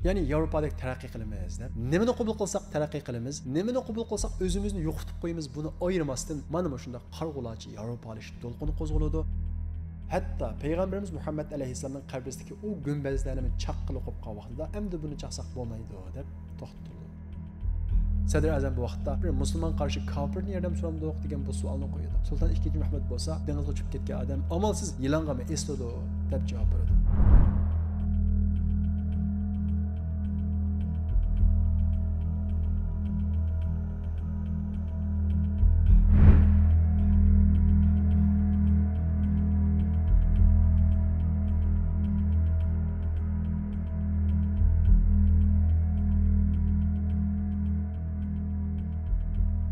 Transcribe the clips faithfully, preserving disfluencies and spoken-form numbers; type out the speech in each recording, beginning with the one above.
يەنى ياۋروپادەك تەرەققىي قىلىمىز دەپ، نېمىنى قوبۇل قىلساق تەرەققىي قىلىمىز، نېمىنى قوبۇل قىلساق ئۆزىمىزنى يوقىتىپ قويىمىز، بۇنى ئايرىماستىن، مانا مۇشۇنداق قارىغۇلارچە ياۋروپالىشىش دولقۇنى قوزغىلىدۇ. ھەتتا پەيغەمبىرىمىز مۇھەممەد ئەلەيھىسسالامنىڭ قەبرىسىدىكى ئۇ گۈمبەزلەرنىمۇ چاققىلى قوپقان ۋاقتىدا، ئەمدى بۇنى چاقساق بولمايدۇ، دەپ توختىتىلىدۇ. سەدرى ئەزەم بۇ ۋاقىتتا بىر مۇسۇلمان قارشى كاپىردىن ياردەم سورامدۇق دېگەن بۇ سوئالنى قويىدۇ. سۇلتان ئىككىنچى مەھمۇد بولسا، دېڭىزغا چۈشۈپ كەتكەن ئادەم ئامالسىز يىلانغىمۇ ئېسىلىدۇ، دەپ جاۋاب بېرىدۇ.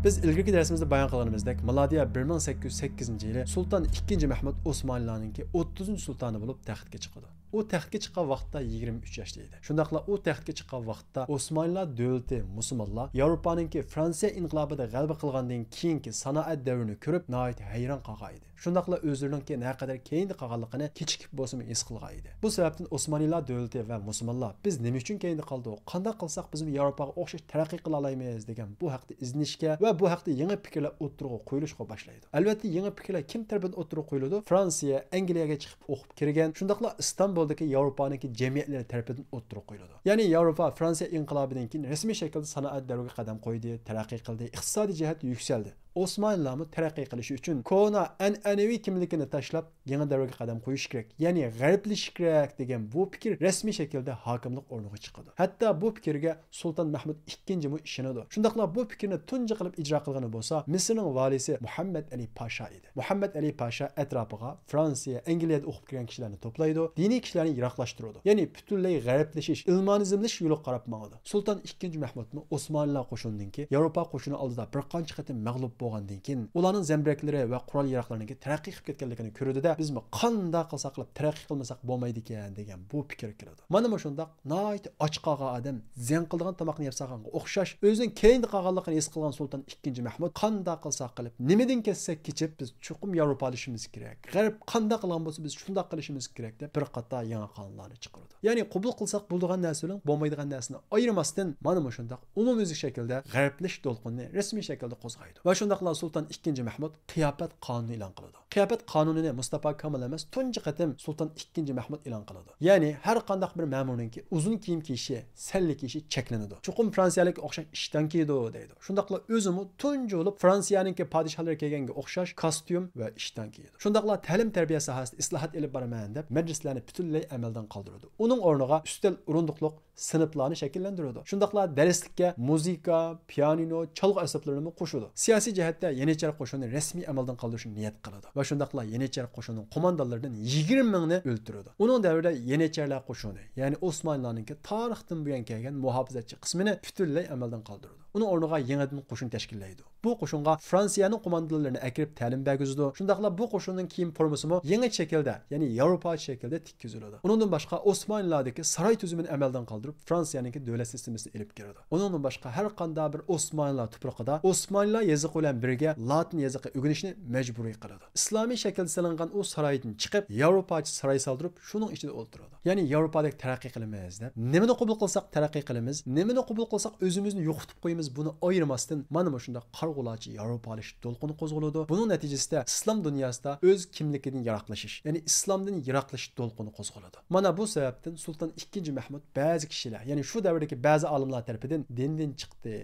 بىز ئىلگىرىكى دەرسىمىزدە بايان قىلغىنىمىزدەك، مىلادىيە بىر مىڭ سەككىز يۈز سەككىزىنچى يىلى سۇلتان ئىككىنچى مەھمۇد ئوسمانلىلارنىڭكى ئوتتۇزىنچى سۇلتانى بولۇپ تەختكە چىقىدۇ. ئۇ تەختكە چىققان ۋاقىتتا يىگىرمە ئۈچ ياشتا ئىدى. شۇنداقلا ئۇ تەختكە چىققان ۋاقىتتا ئوسمانلىلار دۆلىتى، مۇسۇلمانلار ياۋروپانىڭكى فرانسىيە ئىنقىلابىدا غەلىبە قىلغاندىن كېيىنكى سانائەت دەۋرىنى كۆرۈپ، ناھايىتى ھەيران قالغان ئىدى. شۇنداقلا ئۆزلىرىنىڭكى نەقەدەر كەينىدە قالغانلىقىنى كېچىكىپ بولسىمۇ ھېس قىلغان ئىدى. بۇ سەۋەبتىن ئوسمانلىلار دۆلىتى ۋە مۇسۇلمانلار، بىز نېمە ئۈچۈن كەينىدە قالدۇق، قانداق قىلساق بىزمۇ ياۋروپاغا ئوخشاش تەرەققىي قىلالايمىز دېگەن بۇ ھەقتە ئىزدىنىشكە ۋە بۇ ھەقتە يېڭى پىكىرلەر ئوتتۇرىغا قويۇلۇشقا باشلايدۇ. ئەلۋەتتە، يېڭى پىكىرلەر كىم تەرىپىدىن ئوتتۇرىغا قويۇلىدۇ؟ فرانسىيە، ئەنگلىيەگە چىقىپ ئوقۇپ كىرگەن، شۇنداقلا ئىستانبۇلدىكى ياۋروپانىڭكى جەمئىيەتلىرى تەرىپىدىن ئوتتۇرىغا قويۇلىدۇ. يەنى ياۋروپا فرانسىيە ئىنقىلابىدىن كېيىن رەسمىي شەكىلدە سانائەت دەۋرىگە قەدەم قويدى، تەرەققىي قىلدى، ئىقتىسادىي جەھەتتە يۈكسەلدى. ئوسمانلىلارمۇ تەرەققىي قىلىشى ئۈچۈن كونا ئەنئەنىۋى كىملىكىنى تاشلاپ، يېڭى دەۋرگە قەدەم قويۇشى كېرەك، يەنى غەربلىشىش كېرەك دېگەن بۇ پىكىر رەسمىي شەكىلدە ھاكىملىق ئورنىغا چىقىدۇ. ھەتتا بۇ پىكىرگە سۇلتان مەھمۇد ئىككىنچىمۇ ئىشىنىدۇ. شۇنداقلا بۇ پىكىرنى تۇنجى قىلىپ ئىجرا قىلغىنى بولسا مىسىرنىڭ ۋالىسى مۇھەممەد ئەلى پاشا ئىدى. مۇھەممەد ئەلى پاشا ئەتراپىغا فرانسىيە، ئەنگلىيەدە ئوقۇپ كىرگەن كىشىلەرنى توپلايدۇ، دىنىي كىشىلەرنى يىراقلاشتۇرىدۇ. يەنى پۈتۈنلەي غەربلىشىش، ئىلمانىزملىشىش يولىغا قاراپ ماڭىدۇ. سۇلتان ئىككىنچى مەھمۇدمۇ ئوسمانلىلار قوشۇنىنىڭكى ياۋروپا قوشۇنى ئالدىدا بىر قانچە قېتىم مەغلۇپ بولغاندىن كېيىن، ئۇلارنىڭ زەمبىرەكلىرى ۋە قورال ياراغلىرىنىڭكى تەرەققىي قىلىپ كەتكەنلىكىنى كۆرىدۇ-دە، بىزمۇ قانداق قىلساق قىلىپ تەرەققىي قىلمىساق بولمايدىكەن دېگەن بۇ پىكىرگە كېلىدۇ. مانا مۇشۇنداق ناھايىتى ئاچ قالغان ئادەم زەڭ قىلىدىغان تاماقنى يەپ سالغانغا ئوخشاش، ئۆزىنىڭ كەينىدە قالغانلىقىنى ھېس قىلغان سۇلتان ئىككىنچى مەھمۇد قانداق قىلساق قىلىپ، نېمىدىن كەچسەك كېچىپ، بىز چوقۇم ياۋروپالىشىشىمىز كېرەك، غەرب قانداق قىلغان بولسا، بىز شۇنداق قىلىشىمىز كېرەك دەپ بىر قاتار يېڭى قانۇنلارنى چىقىرىدۇ. يەنى قوبۇل قىلساق بولىدىغان نەرسە بىلەن بولمايدىغان نەرسىنى ئايرىماستىن، مانا مۇشۇنداق ئومۇميۈزلۈك شەكىلدە غەربلىشىش دولقۇنىنى رەسمىي شەكىلدە قوزغايدۇ. ۋە شۇنداقلا سۇلتان ئىككىنچى مەھمۇد قىياپەت قانۇنى ئېلان قىلىدۇ. قىياپەت قانۇنىنى مۇستاپا كامال ئەمەس، تۇنجى قېتىم سۇلتان ئىككىنچى مەھمۇد ئېلان قىلىدۇ. يەنى ھەر قانداق بىر مەمۇرنىڭكى ئۇزۇن كىيىم كىيىشى، سەللە كىيىشى چەكلىنىدۇ. چوقۇم فرانسىيەلىككە ئوخشاش ئىشتان كىيىدۇ دەيدۇ. شۇنداقلا ئۆزىمۇ تۇنجى بولۇپ فرانسىيەنىڭكى پادىشاھلىرى كىيگەنگە ئوخشاش كاستيۇم ۋە ئىشتان كىيىدۇ. شۇنداقلا تەلىم-تەربىيە ساھەسىدە ئىسلاھات ئېلىپ بارىمەن دەپ مەدرىسىلەرنى پۈتۈنلەي ئەمەلدىن قالدۇرىدۇ. ئۇنىڭ ئورنىغا ئۈستەل، ئورۇندۇقلۇق، سىنىپلارنى شەكىللەندۈرىدۇ. شۇنداقلا دەرسلىككە مۇزىكا، پىيانىنو، چالغۇ ئەسۋابلىرىنىمۇ قوشىدۇ. سىياسىي جەھەتتە يېنىچەر قوشۇنىنى رەسمىي ئەمەلدىن قالدۇرۇشنى نىيەت قىلىدۇ ۋە شۇنداقلا يېنىچەر قوشۇنىنىڭ قوماندانلىرىدىن يىگىرمە مىڭنى ئۆلتۈرىدۇ. ئۇنىڭ دەۋرىدە يېنىچەرلەر قوشۇنى، يەنى ئوسمانلىلارنىڭكى تارىختىن بۇيان كەلگەن مۇھاپىزەتچى قىسمىنى پۈتۈنلەي ئەمەلدىن قالدۇرىدۇ. ئۇنىڭ ئورنىغا يېڭىدىن قوشۇن تەشكىللەيدۇ. بۇ قوشۇنغا فرانسىيەنىڭ قوماندانلىرىنى ئەكىرىپ تەلىم بەرگۈزىدۇ. شۇنداقلا بۇ قوشۇننىڭ كىيىم فورمىسىمۇ يېڭى شەكىلدە، يەنى ياۋروپاچە شەكىلدە تىككۈزۈلىدۇ. ئۇنىڭدىن باشقا ئوسمانلىلاردىكى ساراي تۈزۈمىنى ئەمەلدىن قالدۇرۇپ، فرانسىيەنىڭكى دۆلەت سىستېمىسىنى ئېلىپ كىرىدۇ. ئۇنىڭدىن باشقا ھەر قانداق بىر ئوسمانلىلار تۇپرىقىدا ئوسمانلىلار يېزىقى بىلەن بىرگە لاتىن يېزىقى ئۆگىنىشنى مەجبۇرىي قىلىدۇ. ئىسلامىي شەكىلدە سېلىنغان ئۇ سارايدىن چىقىپ، ياۋروپاچە ساراي سالدۇرۇپ، شۇنىڭ ئىچىدە ئولتۇرىدۇ. يەنى ياۋروپادەك تەرەققىي قىلىمىز دەپ، نېمىنى قوبۇل قىلساق تەرەققىي قىلىمىز، نېمىنى قوبۇل قىلساق ئۆزىمىزنى يوقىتىپ قويىمىز، بۇنى ئايرىماستىن، مانا مۇشۇنداق قارىغۇلارچە ياۋروپالىشىش دولقۇنى قوزغىلىدۇ. بۇنىڭ نەتىجىسىدە ئىسلام دۇنياسىدا ئۆز كىملىكىدىن يىراقلىشىش، يەنى ئىسلامدىن يىراقلىشىش دولقۇنى قوزغىلىدۇ. مانا بۇ سەۋەبتىن سۇلتان ئىككىنچى مەھمۇد بەزى كىشىلەر، يەنى شۇ دەۋردىكى بەزى ئالىملار تەرىپىدىن دىندىن چىقتى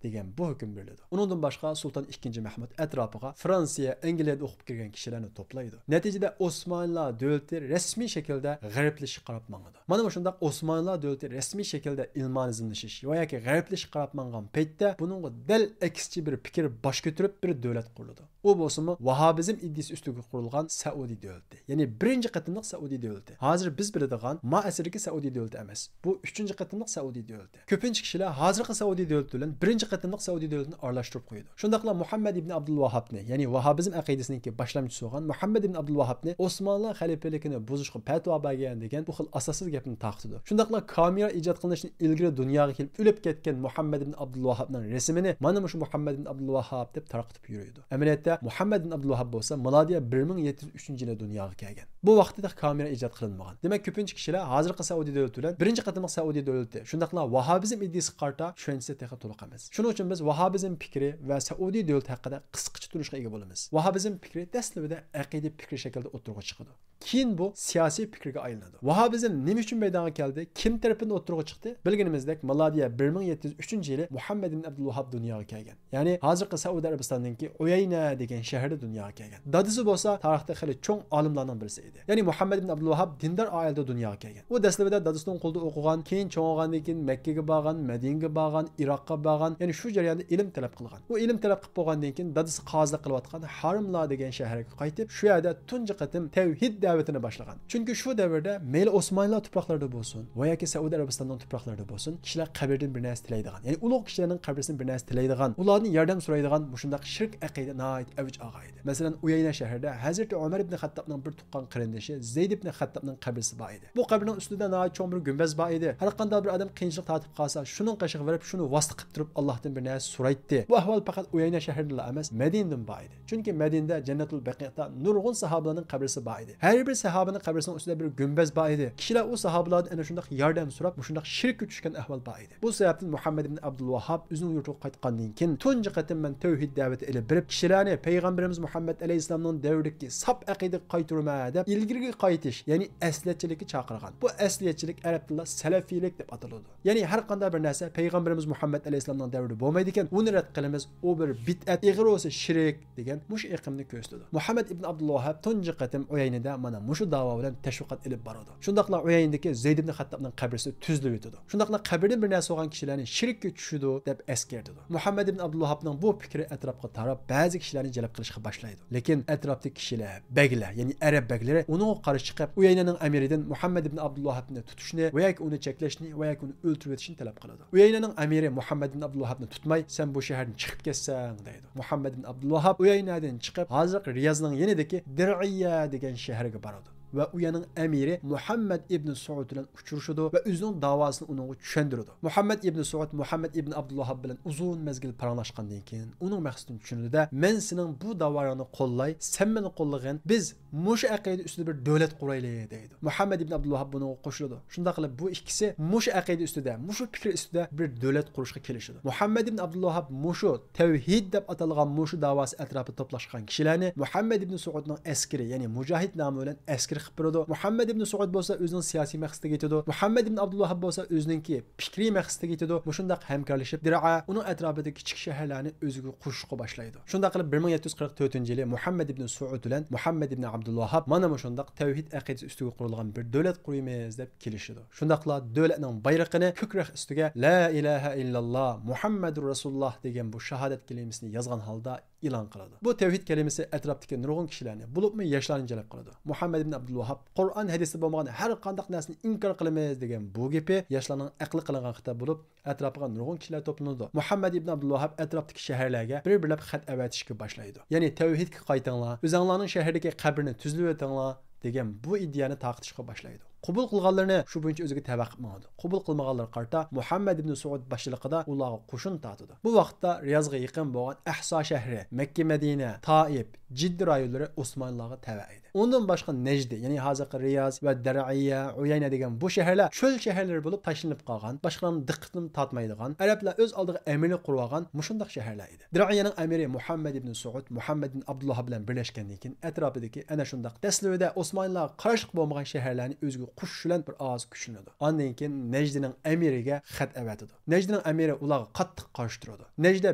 دېگەن بۇ ھۆكۈم بېرىلىدۇ. ئۇنىڭدىن باشقا سۇلتان ئىككىنچى مەھمۇد ئەتراپىغا فرانسىيە، ئەنگلىيەدە ئوقۇپ كىرگەن كىشىلەرنى توپلايدۇ. نەتىجىدە ئوسمانلىلار دۆلىتى رەسمىي شەكىلدە غەربلىشىشكە قاراپ ماڭىدۇ. مانا مۇشۇنداق ئوسمانلىلار دۆلىتى رەسمىي شەكىلدە ئىلمانىزملىشىش ۋە ياكى غەربلىشىشكە قاراپ ماڭغان پەيتتە بۇنىڭغا دەل ئەكسىچە بىر پىكىر باش كۆتۈرۈپ بىر دۆلەت قۇرۇلىدۇ. ئۇ بولسىمۇ ۋاھابىزم ئىدىيىسى ئۈستىگە قۇرۇلغان سەئۇدى دۆلىتى. يەنى بىرىنچى قېتىملىق سەئۇدى دۆلىتى. ھازىر بىز بىلىدىغان ما ئەسىردىكى سەئۇدى دۆلىتى ئەمەس. بۇ ئۈچىنچى قېتىملىق سەئۇدى دۆلىتى. كۆپىنچە كىشىلەر ھازىرقى سەئۇدى دۆلىتى بىلەن بىرىنچى قېتىملىق سەئۇدى دۆلىتىنى ئارىلاشتۇرۇپ قويىدۇ. شۇنداقلا مۇھەممەد ئىبن ئابدۇلۋاھابنى، يەنى ۋاھابىزم ئەقىدىسىنىڭكى باشلامچىسى بولغان مۇھەممەد ئىبن ئابدۇلۋاھابنى ئوسمانلىلار خەلىپىلىكىنى بۇزۇشقا پەتىۋا بەرگەن دېگەن بۇ خىل ئاساسسىز گەپنى تارقىتىدۇ. شۇنداقلا كامېرا ئىجاد قىلىنىشتىن ئىلگىرى دۇنياغا كېلىپ ئۆلۈپ كەتكەن مۇھەممەد ئىبن ئابدۇلۋاھابنىڭ رەسىمىنى مانا مۇشۇ مۇھەممەد ئىبن ئابدۇلۋاھاب دەپ تارقىتىپ يۈرىدۇ. ئەمەلىيەتتە مۇھەممەد ئىبن ئابدۇلۋاھاب بولسا مىلادىيە بىر مىڭ يەتتە يۈز ئۈچىنچى يىلى دۇنياغا كەلگەن. بۇ ۋاقىتتا تېخى كامېرا ئىجاد قىلىنمىغان. دېمەك، كۆپىنچە كىشىلەر ھازىرقى سەئۇدى دۆلىتى بىلەن بىرىنچى قېتىملىق سەئۇدى دۆلىتى، شۇنداقلا ۋاھابىزم ئىدىيىسىگە قارىتا چۈشەنچىسى تېخى تولۇق ئەمەس. شۇنىڭ ئۈچۈن بىز ۋاھابىزم پىكرى ۋە سەئۇدى دۆلىتى ھەققىدە قىسقىچە تونۇشقا ئىگە بولىمىز. ۋاھابىزم پىكرى دەسلىپىدە ئەقىدە پىكرى شەكلىدە ئوتتۇرىغا چىقىدۇ. كېيىن بۇ سىياسىي پىكىرگە ئايلىنىدۇ. ۋاھابىزم نېمە ئۈچۈن مەيدانغا كەلدى؟ كىم تەرىپىدىن ئوتتۇرىغا چىقتى؟ بىلگىنىمىزدەك، مىلادىيە بىر مىڭ يەتتە يۈز ئۈچىنچى يىلى مۇھەممەد ئىبن ئابدۇلۋاھاب دۇنياغا كەلگەن. يەنى ھازىرقى سەئۇدى ئەرەبىستاننىڭكى ئۇيەينە دېگەن شەھىرىدە دۇنياغا كەلگەن. دادىسى بولسا تارىختا خېلى چوڭ ئالىملارنىڭ بىرسى ئىدى. يەنى مۇھەممەد ئىبن ئابدۇلۋاھاب دىندار ئائىلىدە دۇنياغا كەلگەن. ئۇ دەسلىپىدە دادىسىنىڭ قولىدا ئوقۇغان، كېيىن چوڭ بولغاندىن كېيىن مەككىگە بارغان، مەدىنىگە بارغان، ئىراققا بارغان، يەنى شۇ جەرياندا ئىلىم تەلەپ قىلغان. ئۇ ئىلىم تەلەپ قىلىپ بولغاندىن كېيىن دادىسى قازىلىق قىلىۋاتقان ھارىملا دېگەن شەھەرگە قايتىپ، شۇ يەردە تۇنجى قېتىم تەۋھىد دەۋىتىنى باشلىغان. چۈنكى شۇ دەۋردە مەيلى ئوسمانلىلار تۇپراقلىرىدا بولسۇن ۋە ياكى سەئۇدى ئەرەبىستاننىڭ تۇپراقلىرىدا بولسۇن، كىشىلەر قەبرىدىن بىر نەرسە تىلەيدىغان، يەنى ئۇلۇغ كىشىلەرنىڭ قەبرىسىدىن بىر نەرسە تىلەيدىغان، ئۇلاردىن ياردەم سورايدىغان مۇشۇنداق شىرك ئەقىدە ناھايىتى ئەۋج ئالغان ئىدى. مەسىلەن، ئۇيەينە شەھىرىدە ھەزرىتى ئۆمەر ئىبن خەتتابنىڭ بىر تۇغقان قېرىندىشى زەيد ئىبن خەتتابنىڭ قەبرىسى بار ئىدى. بۇ قەبرىنىڭ ئۈستىدە ناھايىتى چوڭ بىر گۈمبەز بار ئىدى. ھەر قانداق بىر ئادەم قىيىنچىلىق تارتىپ قالسا، شۇنىڭ قېشىغا بېرىپ، شۇنى ۋاسىتە قىلىپ تۇرۇپ، ئاللاھتىن بىر نەرسە سورايتتى. بۇ ئەھۋال پەقەت ئۇيەينە شەھىرىدىلا ئەمەس، مەدىنىدىمۇ بار ئىدى. چۈنكى مەدىنىدە جەننەتۇل بەقىئدا نۇرغۇن ساھابىلارنىڭ قەبرىسى بار ئىدى. ھەر بىر ساھابىنىڭ قەبرىسىنىڭ ئۈستىدە بىر گۈمبەز بار ئىدى. كىشىلەر ئۇ ساھابىلاردىن ئەنە شۇنداق ياردەم سوراپ، مۇشۇنداق شىرككە چۈشكەن ئەھۋال بار ئىدى. بۇ سەۋەبتىن مۇھەممەد ئىبن ئابدۇلۋاھاب ئۆزىنىڭ يۇرتىغا قايتقاندىن كېيىن، تۇنجى قېتىم مەن تەۋھىد دەۋىتى ئېلىپ بېرىپ، كىشىلەرنى پەيغەمبىرىمىز مۇھەممەد ئەلەيھىسسالامنىڭ دەۋرىدىكى ساپ ئەقىدىگە قايتۇرىمەن دەپ، ئىلگىرىگە قايتىش، يەنى ئەسلىيەتچىلىككە چاقىرغان. بۇ ئەسلىيەتچىلىك ئەرەب تىلىدا سەلەفىيلىك دەپ ئاتىلىدۇ. يەنى ھەر قانداق بىر نەرسە پەيغەمبىرىمىز مۇھەممەد ئەلەيھىسسالامنىڭ دەۋرىدە بولمايدىكەن، ئۇنى رەت قىلىمىز، ئۇ بىر بىدئەت، ئېغىر بولسا شىرك دېگەن مۇشۇ ئېقىمنى كۆرسىتىدۇ. مۇھەممەد ئىبن ئابدۇلۋاھاب تۇنجى قېتىم ئۇيەينىدە مانا مۇشۇ داۋا بىلەن تەشۋىقات ئېلىپ بارىدۇ. شۇنداقلا ئۇيەينىدىكى زەيد ئىبن خەتتابنىڭ قەبرىسى تۈزۈلۈۋېتىدۇ. شۇنداقلا قەبرىدىن بىر نەرسە بولغان كىشىلەرنى شىرككە چۈشىدۇ دەپ ئەسكەرتىدۇ. مۇھەممەد ئىبن ئابدۇلۋاھابنىڭ بۇ پىكرى ئەتراپقا تاراپ، بەزى كىشىلەرنى جەلپ قىلىشقا باشلايدۇ. لېكىن ئەتراپتىكى كىشىلەر، بەگلەر، يەنى ئەرەب بەگلىرى ئۇنىڭغا قارشى چىقىپ، ئۇيەينەنىڭ ئەمىرىدىن مۇھەممەد ئىبن ئابدۇلۋاھابنى تۇتۇشنى ۋە ياكى ئۇنى چەكلەشنى ۋە ياكى ئۇنى ئۆلتۈرۈۋېتىشنى تەلەپ قىلىدۇ. ئۇيەينەنىڭ ئەمىرى مۇھەممەد ئىبن ئابدۇلۋاھابنى تۇتماي، سەن بۇ شەھەردىن چىقىپ كەتسەڭ، دەيدۇ. مۇھەممەد ئىبن ئابدۇلۋاھاب ئۇيەينەدىن چىقىپ، ھازىرقى رىيازنىڭ يېنىدىكى دىرئىيە دېگەن شەھەرگە بارىدۇ ۋە ئۇ يەرنىڭ ئەمىرى مۇھەممەد ئىبن سۇئۇد بىلەن ئۇچرىشىدۇ ۋە ئۆزىنىڭ داۋاسىنى ئۇنىڭغا چۈشەندۈرىدۇ. مۇھەممەد ئىبن سۇئۇد مۇھەممەد ئىبن ئابدۇلۋاھاب بىلەن ئۇزۇن مەزگىل پاراڭلاشقاندىن كېيىن، ئۇنىڭ مەقسىتىنى چۈشىنىدۇ-دە، مەن سېنىڭ بۇ داۋاڭنى قوللاي، سەن مېنى قوللىغىن، بىز مۇشۇ ئەقىدە ئۈستىدە بىر دۆلەت قۇرايلى، دەيدۇ. مۇھەممەد ئىبن ئابدۇلۋاھاب بۇنىڭغا قوشۇلىدۇ. شۇنداق قىلىپ، بۇ ئىككىسى مۇشۇ ئەقىدە ئۈستىدە، مۇشۇ پىكىر ئۈستىدە بىر دۆلەت قۇرۇشقا كېلىشىدۇ. مۇھەممەد ئىبن ئابدۇلۋاھاب مۇشۇ تەۋھىد دەپ ئاتالغان مۇشۇ داۋاسى ئەتراپىدا توپلاشقان كىشىلەرنى مۇھەممەد ئىبن سۇئۇدنىڭ ئەسكىرى، يەنى مۇجاھىد نامى بىلەن ئەسكىرى قىلىپ بېرىدۇ. مۇھەممەد ئىبن سۇئۇد بولسا ئۆزىنىڭ سىياسىي مەقسىتىگە يېتىدۇ. مۇھەممەد ئىبن ئابدۇلۋاھاب بولسا ئۆزىنىڭكى پىكرىي مەقسىتىگە يېتىدۇ. مۇشۇنداق ھەمكارلىشىپ، دىرئا، ئۇنىڭ ئەتراپىدىكى كىچىك شەھەرلەرنى ئۆزىگە قوشۇشقا باشلايدۇ. شۇنداق قىلىپ، بىر مىڭ يەتتە يۈز قىرىق تۆتىنچى يىلى مۇھەممەد ئىبن سۇئۇد بىلەن مۇھەممەد ئىبن ئابدۇلۋاھاب مانا مۇشۇنداق تەۋھىد ئەقىدىسى ئۈستىگە قۇرۇلغان بىر دۆلەت قۇرىمىز دەپ كېلىشىدۇ. شۇنداقلا دۆلەتنىڭ بايرىقىنى كۆك رەخت ئۈستىگە لا ئىلاھە ئىللاللا مۇھەممەدۇر رەسۇلۇللا دېگەن بۇ شاھادەت كەلىمىسىنى يازغان ھالدا ئېلان قىلىدۇ. بۇ تەۋھىد كەلىمىسى ئەتراپتىكى نۇرغۇن كىشىلەرنى، بولۇپمۇ ياشلارنى جەلپ قىلىدۇ. مۇھەممەد ئىبن ئابدۇلۋاھاب قۇرئان، ھەدىستە بولمىغان ھەر قانداق نەرسىنى ئىنكار قىلىمىز دېگەن بۇ گېپى ياشلارنىڭ ئەقلى قىلىنغان خىتاب بولۇپ، ئەتراپىغا نۇرغۇن كىشىلەر توپلىنىدۇ. مۇھەممەد ئىبن ئابدۇلۋاھاب ئەتراپتىكى شەھەرلەرگە بىر-بىرلەپ خەت ئەۋەتىشكە باشلايدۇ. يەنى تەۋھىدكە قايتىڭلار، ئۆزەڭلارنىڭ شەھىرىدىكى قەبرىنى تۈزلىۋېتىڭلار دېگەن بۇ ئىدىيەنى تارقىتىشقا باشلايدۇ. قوبۇل قىلغانلىرىنى شۇ بويىچە ئۆزىگە تەۋە قىلىپ ماڭىدۇ. قوبۇل قىلمىغانلارغا قارىتا مۇھەممەد ئىبن سۇئۇد باشچىلىقىدا ئۇلارغا قوشۇن تارتىدۇ. بۇ ۋاقىتتا رىيازغا يېقىن بولغان ئەھسا شەھىرى، مەككە مەدىنە، تائىپ، جىددە رايونلىرى ئوسمانلىلارغا تەۋە ئىدى. ئۇندىن باشقا نەجدى، يەنى ھازىرقى رىياز ۋە دەرئىيە، ئۇيەينە دېگەن بۇ شەھەرلەر چۆل شەھەرلىرى بولۇپ تاشلىنىپ قالغان، باشقىلارنىڭ دىققىتىنى تارتمايدىغان، ئەرەبلەر ئۆز ئالدىغا ئەمىرلىك قۇرۇۋالغان مۇشۇنداق شەھەرلەر ئىدى. دىرئىيەنىڭ ئەمىرى مۇھەممەد ئىبن سۇئۇد مۇھەممەد ئىبن ئابدۇللاھ بىلەن بىرلەشكەندىن كېيىن، ئەتراپىدىكى ئەنە شۇنداق دەسلىۋىدە ئوسمانلىلارغا قارشىلىق بولمىغان شەھەرلەرنى ئۆزىگە قوشۇش بىلەن بىر ئاز كۈچلىنىدۇ. ئاندىن كېيىن نەجدىنىڭ ئەمىرىگە خەت ئەۋەتىدۇ. نەجدىنىڭ ئەمىرى ئۇلارغا قاتتىق قارشى تۇرىدۇ. نەجدە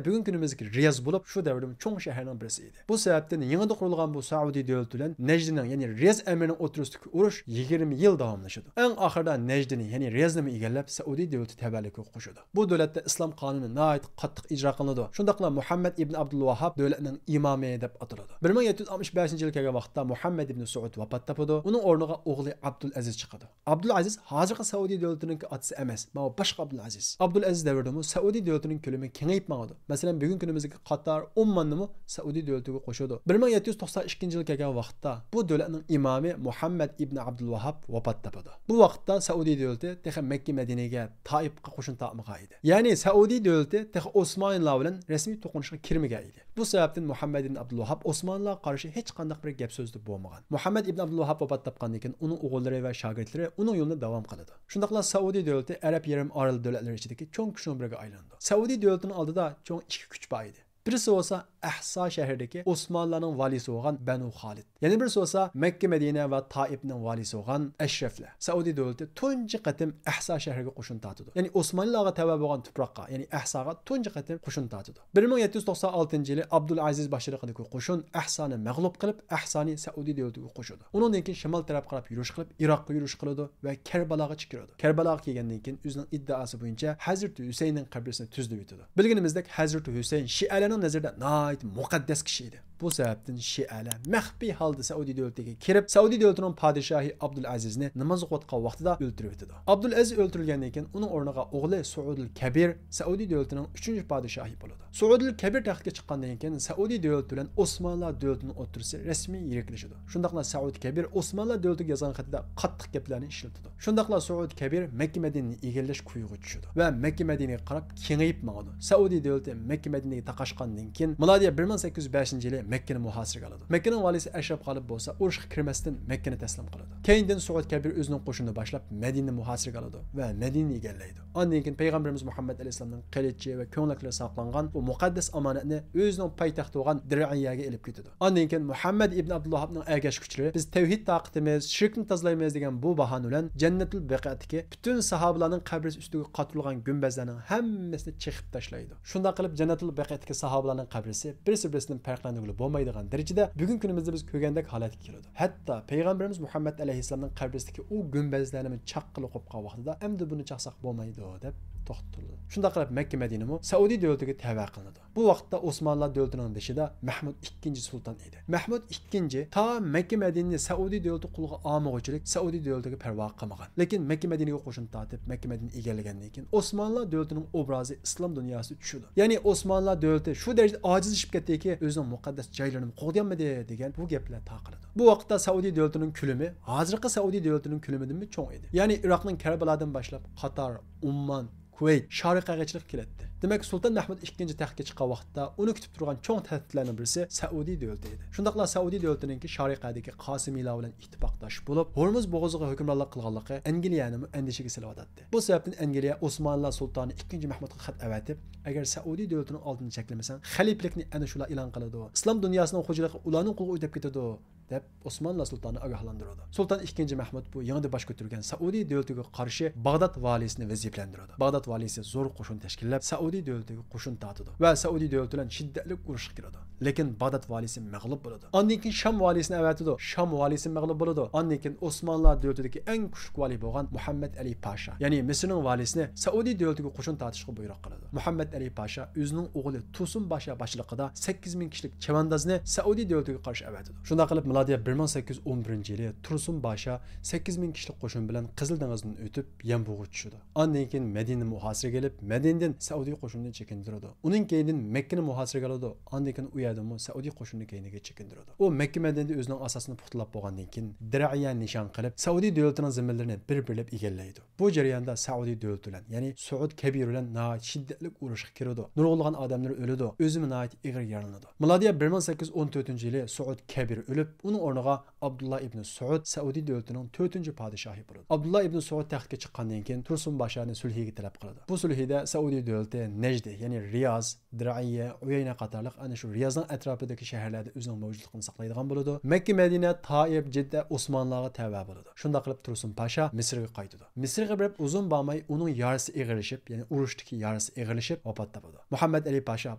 بۈگۈنكى كۈنىمىزدىكى رىياز بولۇپ، شۇ دەۋردىمۇ چوڭ شەھەرنىڭ بىرسى ئىدى. بۇ سەۋەبتىن يېڭىدا قۇرۇلغان بۇ سەئۇدى دۆلىتى بىلەن نەجدىنىڭ، يەنى رىياز ئەمىرىنىڭ ئوتتۇرىسىدىكى ئۇرۇش يىگىرمە يىل داۋاملىشىدۇ. ئەڭ ئاخىرىدا نەجدىنى، يەنى رىيازنىمۇ ئىگىلەپ، سەئۇدى دۆلىتى تەۋەلىكىگە قوشىدۇ. بۇ دۆلەتتە ئىسلام قانۇنى ناھايىتى قاتتىق ئىجرا قىلىنىدۇ. شۇنداقلا مۇھەممەد ئىبن ئابدۇلۋاھاب دۆلەتنىڭ ئىمامى دەپ ئاتىلىدۇ. بىر مىڭ يەتتە يۈز ئاتمىش بەشىنچى يىلى كەلگەن ۋاقىتتا مۇھەممەد ئىبن سۇئۇد ۋاپات تاپىدۇ. ئۇنىڭ ئورنىغا ئوغلى ئابدۇلئەزىز چىقىدۇ. ئابدۇلئەزىز ھازىرقى سەئۇدى دۆلىتىنىڭكى ئاتىسى ئەمەس، ماۋۇ باشقا ئابدۇلئەزىز. ئابدۇلئەزىز دەۋرىدىمۇ سەئۇدى دۆلىتىنىڭ كۆلىمى كېڭىيىپ ماڭىدۇ. مەسىلەن، بۈگۈنكى كۈنىمىزدىكى قاتار، ئومماننىمۇ سەئۇدى دۆلىتىگە قوشىدۇ. بىر مىڭ يەتتە يۈز توقسان ئىككىنچى يىل كەلگەن ۋاقىتتا بۇ دۆلەتنىڭ ئىمامى مۇھەممەد ئىبن ئابدۇلۋاھاب ۋاپات تاپىدۇ. بۇ ۋاقىتتا سەئۇدى دۆلىتى تېخى مەككە مەدىنىگە، تائىپقا قوشۇن تارتمىغان ئىدى. يەنى سەئۇدى دۆلىتى تېخى ئوسمانلىلار بىلەن رەسمىي توقۇنۇشقا كىرمىگەن ئىدى. بۇ سەۋەبتىن مۇھەممەد ئىبن ئابدۇلۋاھاب ئوسمانلىلارغا قارشى ھېچقانداق بىر گەپ سۆزدە بولمىغان. مۇھەممەد ئىبن ئابدۇلۋاھاب ۋاپات تاپقاندىن كېيىن ئۇنىڭ ئوغۇللىرى ۋە شاگىرتلىرى ئۇنىڭ يولىنى داۋام قىلىدۇ. شۇنداقلا سەئۇدى دۆلىتى ئەرەب يېرىم ئارىلى دۆلەتلىرى ئىچىدىكى چوڭ كۈچنىڭ بىرىگە ئايلىنىدۇ. سەئۇدى دۆلىتىنىڭ ئالدىدا چوڭ ئىككى كۈچ بار ئىدى. بىرسى بولسا ئەھسا شەھىرىدىكى ئوسمانلىلارنىڭ ۋالىسى بولغان بەنۇ خالىد. يەنە بىرسى بولسا مەككە مەدىنە ۋە تائىپنىڭ ۋالىسى بولغان ئەشرەفلەر. سەئۇدى دۆلىتى تۇنجى قېتىم ئەھسا شەھىرىگە قوشۇن تارتىدۇ. يەنى ئوسمانلىلارغا تەۋە بولغان تۇپراققا، يەنى ئەھساغا تۇنجى قېتىم قوشۇن تارتىدۇ. بىر مىڭ يەتتە يۈز توقسان ئالتىنچى يىلى ئابدۇلئەزىز باشچىلىقىدىكى قوشۇن ئەھسانى مەغلۇپ قىلىپ، ئەھسانى سەئۇدى دۆلىتىگە قوشىدۇ. ئۇنىڭدىن كېيىن شىمال تەرەپ قاراپ يۈرۈش قىلىپ، ئىراققا يۈرۈش قىلىدۇ ۋە كەربالاغىچە كىرىدۇ. كەربالاغا كەلگەندىن كېيىن ئۆزىنىڭ ئىددىئاسى بويىچە ھەزرىتى ھۈسەيننىڭ قەبرىسىنى تۈزلىۋېتىدۇ. بىلگىنىمىزدەك، ھەزرىتى ھۈسەين شىئەلەرنىڭ نەزىرىدە ناھايىتى مۇقەددەس كىشى ئىدى. بۇ سەۋەبتىن شىئەلەر مەخپىي ھالدا سەئۇدى دۆلىتىگە كىرىپ، سەئۇدى دۆلىتىنىڭ پادىشاھى ئابدۇلئەزىزنى ناماز ئوقۇۋاتقان ۋاقتىدا ئۆلتۈرۈۋېتىدۇ. ئابدۇلئەزىز ئۆلتۈرۈلگەندىن كېيىن ئۇنىڭ ئورنىغا ئوغلى سۇئۇدۇل كەبىر سەئۇدى دۆلىتىنىڭ ئۈچىنچى پادىشاھى بولىدۇ. سۇئۇدۇل كەبىر تەختكە چىققاندىن كېيىن سەئۇدى دۆلىتى بىلەن ئوسمانلىلار دۆلىتىنىڭ ئوتتۇرىسى رەسمىي يىرىكلىشىدۇ. شۇنداقلا سەئۇد كەبىر ئوسمانلىلار دۆلىتىگە يازغان خېتىدە قاتتىق گەپلەرنى ئىشلىتىدۇ. شۇنداقلا سۇئۇد كەبىر مەككە مەدىنىنى ئىگىلەش كويىغا چۈشىدۇ ۋە مەككە مەدىنىگە قاراپ كېڭىيىپ ماڭىدۇ. سەئۇدى دۆلىتى مەككە مەدىنىگە تاقاشقاندىن كېيىن، مىلادىيە بىر مىڭ سەككىز يۈز بەشىنچى يىلى مەككىنى مۇھاسىرىگە ئالىدۇ. مەككىنىڭ ۋالىسى ئەشرەپ غالىب بولسا ئۇرۇشقا كىرمەستىن مەككىنى تەسلىم قىلىدۇ. كەينىدىن سۇئۇد كەبىر ئۆزىنىڭ قوشۇنىنى باشلاپ مەدىنىنى مۇھاسىرىگە ئالىدۇ ۋە مەدىنىنى ئىگىلەيدۇ. ئاندىن كېيىن پەيغەمبىرىمىز مۇھەممەد ئەلەيھىسسالامنىڭ قىلىچى ۋە كۆڭلەكلىرى ساقلانغان بۇ مۇقەددەس ئامانەتنى ئۆزىنىڭ پايتەختى بولغان دىرئىيەگە ئېلىپ كېتىدۇ. ئاندىن كېيىن مۇھەممەد ئىبن ئابدۇلۋاھابنىڭ ئەگەشكۈچىلىرى، «بىز تەۋھىد تارقىتىمىز، شىركنى تازىلايمىز» دېگەن بۇ باھانە بىلەن جەننەتۇل بەقىئدىكى پۈتۈن ساھابىلارنىڭ قەبرىسى ئۈستىگە قاتۇرۇلغان گۈمبەزلەرنىڭ ھەممىسىنى چېقىپ تاشلايدۇ. شۇنداق قىلىپ، جەننەتۇل بەقىئدىكى ساھابىلارنىڭ قەبرىسى بىرسى بىرسىدىن پەرقلەندۈرگىلى بولمايدىغان دەرىجىدە بۈگۈنكى كۈنىمىزدە بىز كۆرگەندەك ھالەتكە كېلىدۇ. ھەتتا پەيغەمبىرىمىز مۇھەممەد ئەلەيھىسسالامنىڭ قەبرىسىدىكى ئۇ گۈمبەزلەرنىمۇ چاققىلى قوپقان ۋاقتىدا، «ئەمدى بۇنى چاقساق بولمايدۇ» دەپ توختىتىلىدۇ. شۇنداق قىلىپ، مەككە مەدىنىمۇ سەئۇدى دۆلىتىگە تەۋە قىلىنىدۇ. بۇ ۋاقىتتا ئوسمانلىلار دۆلىتىنىڭ بېشىدا مەھمۇد ئىككىنچى سۇلتان ئىدى. مەھمۇد ئىككىنچى تا مەككە مەدىنىنى سەئۇدى دۆلىتى قولىغا ئالمىغۇچىلىك سەئۇدى دۆلىتىگە پەرۋا قىلمىغان. لېكىن مەككە مەدىنىگە قوشۇن تارتىپ، مەككە مەدىنىنى ئىگىلىگەندىن كېيىن ئوسمانلىلار دۆلىتىنىڭ ئوبرازى ئىسلام دۇنياسىدا چۈشىدۇ. يەنى ئوسمانلىلار دۆلىتى شۇ دەرىجىدە ئاجىزلىشىپ كەتتىكى، ئۆزىنىڭ مۇقەددەس جايلىرىنى قوغدىيالمىدى دېگەن بۇ گەپلەر تارقىلىدۇ. بۇ ۋاقىتتا سەئۇدى دۆلىتىنىڭ كۆلىمى ھازىرقى سەئۇدى دۆلىتىنىڭ كۆلىمىدىنمۇ چوڭ ئىدى. يەنى ئىراقنىڭ كەربالادىن باشلاپ قاتار، ئوممان، كۇۋەيت، شارىقەگىچىلىك كېلەتتى. دېمەك، سۇلتان مەھمۇد ئىككىنچى تەختكە چىققان ۋاقىتتا ئۇنى كۈتۈپ تۇرغان چوڭ تەھدىتلەرنىڭ بىرسى سەئۇدى دۆلىتى ئىدى. شۇنداقلا سەئۇدى دۆلىتىنىڭكى شارىقەدىكى قاسىمىيلار بىلەن ئىتتىپاقداش بولۇپ، ھورمۇز بوغۇزىغا ھۆكۈمرانلىق قىلغانلىقى ئەنگلىيەنىمۇ ئەندىشىگە سېلىۋاتاتتى. بۇ سەۋەبتىن ئەنگلىيە ئوسمانلىلار سۇلتانى ئىككىنچى مەھمۇدقا خەت ئەۋەتىپ، «ئەگەر سەئۇدى دۆلىتىنىڭ ئالدىنى چەكلىمىسەڭ، خەلىپىلىكنى ئەنە شۇلار ئېلان قىلىدۇ. ئىسلام دۇنياسىنىڭ خوجىلىقى ئۇلارنىڭ قولىغا ئۆتۈپ كېتىدۇ» دەپ ئوسمانلىلار سۇلتانى ئاگاھلاندۇرىدۇ. سۇلتان ئىككىنچى مەھمۇد بۇ يېڭىدىن باش كۆتۈرگەن سەئۇدى دۆلىتىگە قارشى باغداد ۋالىسىنى ۋەزىپىلەندۈرىدۇ. باغداد ۋالىسى زور قوشۇن تەشكىللەپ، سەئۇدى دۆلىتىگە قوشۇن تارتىدۇ ۋە سەئۇدى دۆلىتى بىلەن شىددەتلىك ئۇرۇشقا كىرىدۇ. لېكىن باغداد ۋالىسى مەغلۇپ بولىدۇ. ئاندىن كېيىن شام ۋالىسىنى ئەۋەتىدۇ. شام ۋالىسى مەغلۇپ بولىدۇ. ئاندىن كېيىن ئوسمانلىلار دۆلىتىدىكى ئەڭ كۈچلۈك ۋالىي بولغان مۇھەممەد ئەلى پاشا، يەنى مىسىرنىڭ ۋالىسىنى سەئۇدى دۆلىتىگە قوشۇن تارتىشقا بۇيرۇق قىلىدۇ. مۇھەممەد ئەلى پاشا ئۆزىنىڭ ئوغلى تۇرسۇن پاشا باشچىلىقىدا سەككىز مىڭ كىشىلىك چەۋەندازنى سەئۇدى دۆلىتىگە قارشى ئەۋەتىدۇ. شۇنداق قىلىپ، مىلادىيە بىر مىڭ سەككىز يۈز ئون بىرىنچى يىلى تۇرسۇن پاشا سەككىز مىڭ كىشىلىك قوشۇن بىلەن قىزىل دېڭىزدىن ئۆتۈپ، يەنبۇغا چۈشىدۇ. ئاندىن كېيىن مەدىنىنى مۇھاسىرىگە ئېلىپ، مەدىنىدىن سەئۇدى قوشۇنىنى چېكىندۈرىدۇ. ئۇنىڭ كەينىدىن مەككىنى مۇھاسىرىگە ئالىدۇ. ئاندىن كېيىن ئۇ يەردىنمۇ سەئۇدى قوشۇنىنى كەينىگە چېكىندۈرىدۇ. ئۇ مەككە مەدىنىدە ئۆزىنىڭ ئاساسىنى پۇختىلاپ بولغاندىن كېيىن، دىرەييە نىشان قىلىپ، سەئۇدى دۆلىتىنىڭ زېمىنلىرىنى بىر-بىرلەپ ئىگىلەيدۇ. بۇ جەرياندا سەئۇدى دۆلىتى بىلەن، يەنى سۇئۇد كەبىر بىلەن ناھايىتى شىددەتلىك ئۇرۇشقا كىرىدۇ. نۇرغۇنلىغان ئادەملىرى ئۆلىدۇ. ئۆزىمۇ ناھايىتى ئېغىر يارىلىنىدۇ. مىلادىيە بىر مىڭ سەككىز يۈز ئون تۆتىنچى يىلى سۇئۇد كەبىر ئۆلۈپ، ئۇنىڭ ئورنىغا ئابدۇللا ئىبن سۇئۇد سەئۇدى دۆلىتىنىڭ تۆتىنچى پادىشاھى بولىدۇ. ئابدۇللا ئىبن سۇئۇد تەختكە چىققاندىن كېيىن تۇرسۇن پاشانى سۈلھىگە تەلەپ قىلىدۇ. بۇ سۈلھىدە سەئۇدى دۆلىتى نەجدى، يەنى رىياز، دىرەييە، ئۇيەينە قاتارلىق ئەنە شۇ رىيازنىڭ ئەتراپىدىكى شەھەرلەردە ئۆزىنىڭ مەۋجۇتلۇقىنى ساقلايدىغان بولىدۇ. مەككە، مەدىنە، تائىپ، جىددە ئوسمانلىلارغا تەۋە بولىدۇ. شۇنداق قىلىپ تۇرسۇن پاشا مىسىرغا قايتىدۇ. مىسىرغا بېرىپ ئۇزۇن بارماي ئۇنىڭ يارىسى ئېغىرلىشىپ، يەنى ئۇرۇشتىكى يارىسى ئېغىرلىشىپ ۋاپات تاپىدۇ. مۇھەممەد ئەلى پاشا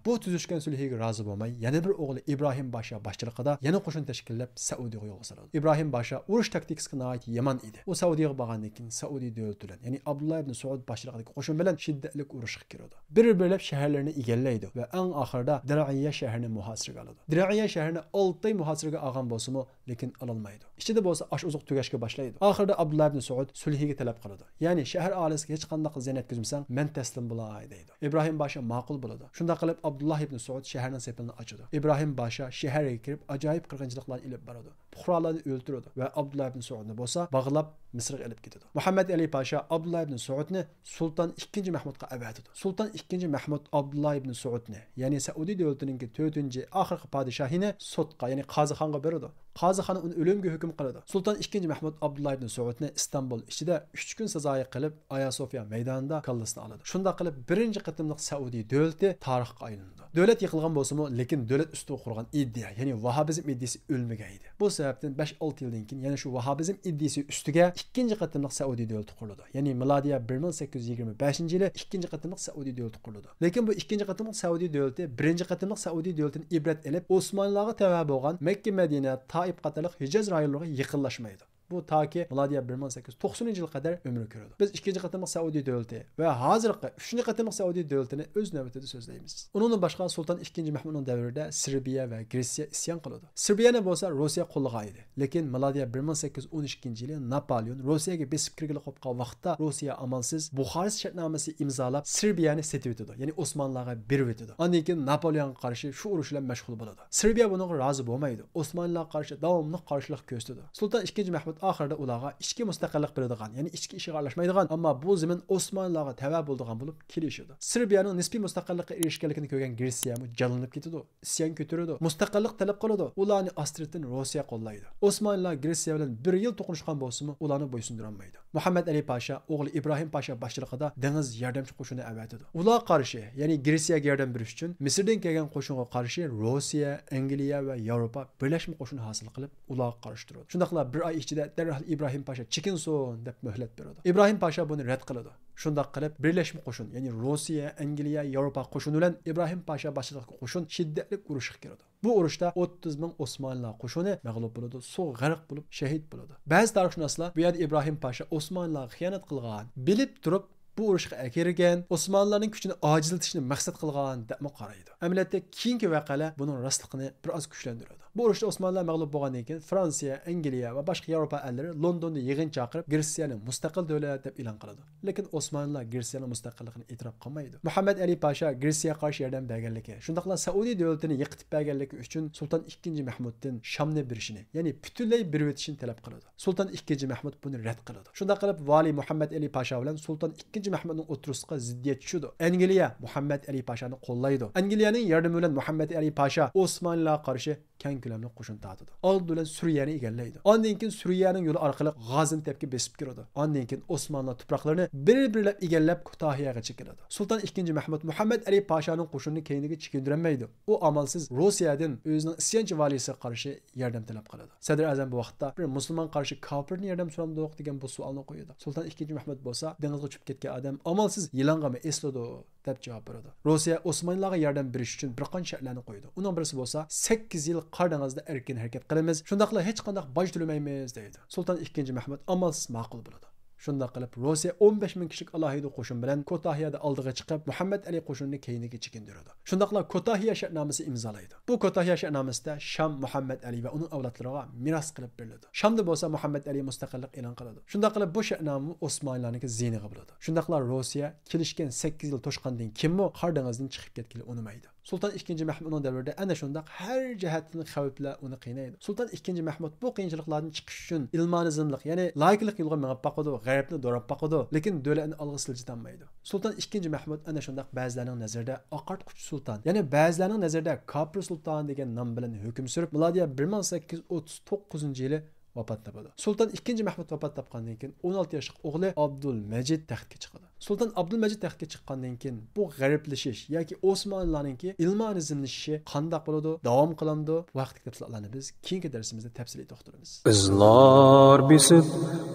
بۇ تۈزۈشكەن سۈلھىگە رازى بولماي، يەنە بىر ئوغلى ئىبراھىم پاشا باشچىلىقىدا يەنە قوشۇن تەشكىللەپ سەئۇدىغا يولغا سالىدۇ. ئىبراھىم پاشا ئۇرۇش تاكتىكىسىغا ناھايىتى يامان ئىدى. ئۇ سەئۇدىغا بارغاندىن كېيىن سەئۇدى دۆلىتى بىلەن، يەنى ئابدۇللا ئىبن سەئۇد باشچىلىقىدىكى قوشۇن بىلەن شىددەتلىك ئۇرۇشقا كىرىدۇ. بىر-بىرلەپ شەھەرلىرىنى ئىگىلەيدۇ ۋە ئەڭ ئاخىرىدا دىرئىيە شەھىرىنى مۇھاسىرىگە ئالىدۇ. دىرئىيە شەھىرىنى ئالتە ئاي مۇھاسىرىگە ئالغان بولسىمۇ، لېكىن ئالالمايدۇ. ئىچىدە بولسا ئاش-ئوزۇق تۈگەشكە باشلايدۇ. ئاخىرىدا ئابدۇللا ئىبن سەئۇد سۈلھىگە تەلەپ قىلىدۇ. يەنى شەھەر ئاھالىسىگە ھېچقانداق زىيان يەتكۈزمىسەڭ، مەن تەسلىم بولاي، دەيدۇ. ئىبراھىم پاشا ماقۇل بولىدۇ. شۇنداق قىلىپ ئابدۇللا ئىبن سەئۇد شەھەرنىڭ سېپىلىنى ئاچىدۇ. ئىبراھىم پاشا شەھەرگە كىرىپ ئاجايىپ قىرغىنچىلىقلارنى ئېلىپ بارىدۇ. پۇقرالارنى ئۆلتۈرىدۇ ۋە ئابدۇللا ئىبن سەئۇدنى بولسا باغلاپ مىسىرغا ئېلىپ كېتىدۇ. مۇھەممەد ئەلى پاشا ئابدۇللا ئىبن سەئۇدنى سۇلتان ئىككىنچى مەھمۇدقا ئەۋەتىدۇ. سۇلتان ئىككىنچى مەھمۇد ئابدۇللا ئىبن سەئۇدنى، يەنى سەئۇدى دۆلىتىنىڭكى تۆتىنچى، ئاخىرقى پادىشاھىنى سوتقا، يەنى قازىخانغا بېرىدۇ. قازىخانا ئۇنى ئۆلۈمگە ھۆكۈم قىلىدۇ. سۇلتان ئىككىنچى مەھمۇد ئابدۇللا ئىبن سەئۇدنى ئىستانبۇل ئىچىدە ئۈچ كۈن سازايى قىلىپ، ئايا سوفىيا مەيدانىدا كاللىسىنى ئالىدۇ. شۇنداق قىلىپ، بىرىنچى قېتىملىق سەئۇدى دۆلىتى تارىخقا ئايلىنىدۇ. دۆلەت يىقىلغان بولسىمۇ، لېكىن دۆلەت ئۈستىگە قۇرغان ئىدىيە، يەنى ۋاھابىزم ئىدىيىسى ئۆلمىگەن ئىدى. بۇ سەۋەبتىن بەش-ئالتە يىلدىن كېيىن يەنە شۇ ۋاھابىزم ئىدىيىسى ئۈستىگە ئىككىنچى قېتىملىق سەئۇدى دۆلىتى قۇرۇلىدۇ. يەنى مىلادىيە بىر مىڭ سەككىز يۈز يىگىرمە بەشىنچى يىلى ئىككىنچى قېتىملىق سەئۇدى دۆلىتى قۇرۇلىدۇ. لېكىن بۇ ئىككىنچى قېتىملىق سەئۇدى دۆلىتى بىرىنچى قېتىملىق سەئۇدى دۆلىتىدىن ئىبرەت ئېلىپ، ئوسمانلىلارغا تەۋە بولغان مەككە، مەدىنە، تائىپ قاتارلىق ھىجاز رايونلىرىغا يېقىنلاشمايدۇ. بۇ تاكى مىلادىيە بىر مىڭ سەككىز يۈز توقسىنىنچى يىلغا قەدەر ئۆمۈر كۆرىدۇ. بىز ئىككىنچى قېتىملىق سەئۇدى دۆلىتى ۋە ھازىرقى ئۈچىنچى قېتىملىق سەئۇدى دۆلىتىنى ئۆز نۆۋىتىدە سۆزلەيمىز. ئۇنىڭدىن باشقا سۇلتان ئىككىنچى مەھمۇدنىڭ دەۋرىدە سېربىيە ۋە گرېتسىيە ئىسيان قىلىدۇ. سېربىيەنى بولسا روسىيە قوللىغان ئىدى. لېكىن مىلادىيە بىر مىڭ سەككىز يۈز ئون ئىككىنچى يىلى ناپولېئون روسىيەگە بېسىپ كىرگىلى قوپقان ۋاقىتتا روسىيە ئامالسىز بۇخارېست شەرتنامىسى ئىمزالاپ، سېربىيەنى سېتىۋېتىدۇ، يەنى ئوسمانلىلارغا بېرىۋېتىدۇ. ئاندىن كېيىن ناپولېئونغا قارشى شۇ ئۇرۇش بىلەن مەشغۇل بولىدۇ. سېربىيە بۇنىڭغا رازى بولمايدۇ. ئوسمانلىلارغا قارشى داۋاملىق قارشىلىق كۆرسىتىدۇ. سۇلتان ئىككىنچى مەھمۇد ئاخىرىدا ئۇلارغا ئىچكى مۇستەقىللىق بېرىدىغان، يەنى ئىچكى ئىشىغا ئارىلاشمايدىغان، ئەمما بۇ زېمىن ئوسمانلىلارغا تەۋە بولىدىغان بولۇپ كېلىشىدۇ. سېربىيەنىڭ نىسپىي مۇستەقىللىققا ئېرىشكەنلىكىنى كۆرگەن گرېتسىيەمۇ جانلىنىپ كېتىدۇ. ئىسيان كۆتۈرىدۇ، مۇستەقىللىق تەلەپ قىلىدۇ. ئۇلارنى ئاستىرتىن روسىيە قوللايدۇ. ئوسمانلىلار گرېتسىيە بىلەن بىر يىل توقۇنۇشقان بولسىمۇ، ئۇلارنى بويسۇندۇرالمايدۇ. مۇھەممەد ئەلى پاشا ئوغلى ئىبراھىم پاشا باشچىلىقىدا دېڭىز ياردەمچى قوشۇنى ئەۋەتىدۇ. ئۇلارغا قارشى، يەنى گرېتسىيەگە ياردەم بېرىش ئۈچۈن مىسىردىن كەلگەن قوشۇنغا قارشى روسىيە، ئەنگلىيە ۋە ياۋروپا بىرلەشمە قوشۇن ھاسىل قىلىپ، ئۇلارغا قارشى تۇرىدۇ. شۇنداقلا بىر ئاي ئىچىدە دەرھال ئىبراھىم پاشا چېكىنسۇن دەپ مۆھلەت بېرىدۇ. ئىبراھىم پاشا بۇنى رەت قىلىدۇ. شۇنداق قىلىپ، بىرلەشمە قوشۇن، يەنى روسىيە، ئەنگلىيە، ياۋروپا قوشۇنى بىلەن ئىبراھىم پاشا باشچىلىقىدىكى قوشۇن شىددەتلىك ئۇرۇشقا كىرىدۇ. بۇ ئۇرۇشتا ئوتتۇز مىڭ ئوسمانلىلار قوشۇنى مەغلۇپ بولىدۇ، سۇغا غەرق بولۇپ شەھىت بولىدۇ. بەزى تارىخشۇناسلار بۇ يەردە ئىبراھىم پاشا ئوسمانلىلارغا خىيانەت قىلغان، بىلىپ تۇرۇپ بۇ ئۇرۇشقا ئەكىرگەن، ئوسمانلىلارنىڭ كۈچىنى ئاجىزلىتىشنى مەقسەت قىلغان دەپمۇ قارايدۇ. ئەمەلىيەتتە كېيىنكى ۋەقەلەر بۇنىڭ راستلىقىنى بىر ئاز كۈچلەندۈرىدۇ. بۇ ئۇرۇشتا ئوسمانلىلار مەغلۇپ بولغاندىن كېيىن، فرانسىيە، ئەنگلىيە ۋە باشقا ياۋروپا ئەللىرى لوندوندا يىغىن چاقىرىپ، گرېتسىيەنى مۇستەقىل دۆلەت دەپ ئېلان قىلىدۇ. لېكىن ئوسمانلىلار گرېتسىيەنىڭ مۇستەقىللىقىنى ئېتىراپ قىلمايدۇ. مۇھەممەد ئەلى پاشا گرېتسىيەگە قارشى ياردەم بەرگەنلىكى، شۇنداقلا سەئۇدى دۆلىتىنى يىقىتىپ بەرگەنلىكى ئۈچۈن سۇلتان ئىككىنچى مەھمۇدتىن شامنى بېرىشىنى، يەنى پۈتۈنلەي بېرىۋېتىشىنى تەلەپ قىلىدۇ. سۇلتان ئىككىنچى مەھمۇد بۇنى رەت قىلىدۇ. شۇنداق قىلىپ، ۋالىي مۇھەممەد ئەلى پاشا بىلەن سۇلتان ئىككىنچى مەھمۇدنىڭ ئوتتۇرىسىغا زىددىيەت چۈشىدۇ. ئەنگلىيە مۇھەممەد ئەلى پاشانى قوللايدۇ. ئەنگلىيەنىڭ ياردىمى بىلەن مۇھەممەد ئەلى پاشا ئوسمانلىلارغا قارشى كەڭ كۆلەملىك قوشۇن تارتىدۇ. ئالدى بىلەن سۈرىيەنى ئىگىلەيدۇ. ئاندىن كېيىن سۈرىيەنىڭ يولى ئارقىلىق غازىئەنتەپكە بېسىپ كىرىدۇ. ئاندىن كېيىن ئوسمانلىلار تۇپراقلىرىنى بىر-بىرلەپ ئىگىلەپ، كۇتاھىيەگە چېكىنىدۇ. سۇلتان ئىككىنچى مەھمۇد مۇھەممەد ئەلى پاشانىڭ قوشۇنىنى كەينىگە چېكىندۈرەلمەيدۇ. ئۇ ئامالسىز روسىيەدىن ئۆزىنىڭ ئىسيانچى ۋالىيسىغا قارشى ياردەم تەلەپ قىلىدۇ. سەدرى ئەزەم بۇ ۋاقىتتا بىر مۇسۇلمان قارشى كاپىرنى ياردەم سورامدۇق دېگەن بۇ سوئالنى قويىدۇ. سۇلتان ئىككىنچى مەھمۇد بولسا، دېڭىزغا چۈشۈپ كەتكەن ئادەم ئامالسىز يىلانغىمۇ ئېسىلىدۇ دەپ جاۋاب بېرىدۇ. روسىيە ئوسمانلىلارغا ياردەم بېرىش ئۈچۈن بىر قانچە شەرتلەرنى قويىدۇ. ئۇنىڭ بىرسى بولسا، سەككىز يىل قار دېڭىزىدا ئەركىن ھەرىكەت قىلىمىز، شۇنداقلا ھېچقانداق باج تۆلىمەيمىز دەيدۇ. سۇلتان ئىككىنچى مەھمۇد ئامالسىز ماقۇل بولىدۇ. شۇنداق قىلىپ، روسىيە ئون بەش مىڭ كىشىلىك ئالاھىدە قوشۇن بىلەن كوتاھىيەدە ئالدىغا چىقىپ، مۇھەممەد ئەلى قوشۇنىنى كەينىگە چېكىندۈرىدۇ. شۇنداقلا كوتاھىيە شەرتنامىسى ئىمزالايدۇ. بۇ كوتاھىيە شەرتنامىسىدە شام مۇھەممەد ئەلى ۋە ئۇنىڭ ئەۋلادلىرىغا مىراس قىلىپ بېرىلىدۇ. شامدا بولسا مۇھەممەد ئەلى مۇستەقىللىق ئېلان قىلىدۇ. شۇنداق قىلىپ، بۇ شەرتنامىمۇ ئوسمانلىلارنىڭكى زىيىنىغا بولىدۇ. شۇنداقلا روسىيە كېلىشكەن سەككىز يىل توشقاندىن كېيىنمۇ قار دېڭىزدىن چىقىپ كەتكىلى ئۇنىمايدۇ. سۇلتان ئىككىنچى مەھمۇدنىڭ دەۋرىدە ئەنە شۇنداق ھەر جەھەتتىن خەۋپلەر ئۇنى قىينايدۇ. سۇلتان ئىككىنچى مەھمۇد بۇ قىيىنچىلىقلاردىن چىقىش ئۈچۈن ئىلمانىزملىق، يەنى لايىكلىق يولىغا مېڭىپ باقىدۇ، غەربنى دوراپ باقىدۇ، لېكىن دۆلەتنى ئالغا سىلجىتالمايدۇ. سۇلتان ئىككىنچى مەھمۇد ئەنە شۇنداق بەزىلەرنىڭ نەزىرىدە ئاقارتقۇچى سۇلتان، يەنى بەزىلەرنىڭ نەزىرىدە كاپىر سۇلتان دېگەن نام بىلەن ھۆكۈم سۈرۈپ، مىلادىيە بىر مىڭ سەككىز يۈز ئوتتۇز توققۇزىنچى يىلى ۋاپات تاپىدۇ. سۇلتان ئىككىنچى مەھمۇد ۋاپات تاپقاندىن كېيىن، ئون ئالتە ياشلىق ئوغلى ئابدۇلمەجىد تەختكە چىقىدۇ. سۇلتان ئابدۇلمەجىد تەختكە چىققاندىن كېيىن، بۇ غەربلىشىش ياكى ئوسمانلىلارنىڭكى ئىلمانىزملىشىشى قانداق بولىدۇ، داۋام قىلامدۇ؟ بۇ ھەقتىكى تەپسىلاتلارنى بىز كېيىنكى دەرسىمىزدە تەپسىلىي توختىلىمىز. ئىزلار بېسىپ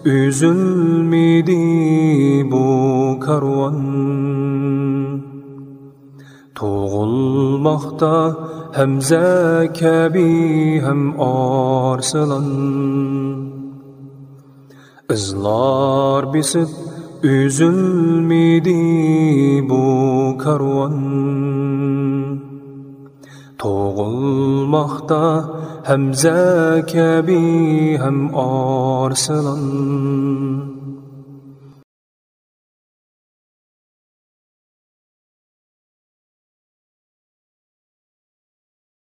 ئۈزۈلمىدى بۇ كارۋان. تۇغۇلماقتا ھەمزە، كەبى ھەم ئارسلان. ئىزلار بېسىپ ئۈزۈلمىدى بۇ كارۋان. تۇغۇلماقتا ھەمزە، كەبى ھەم ئارسلان.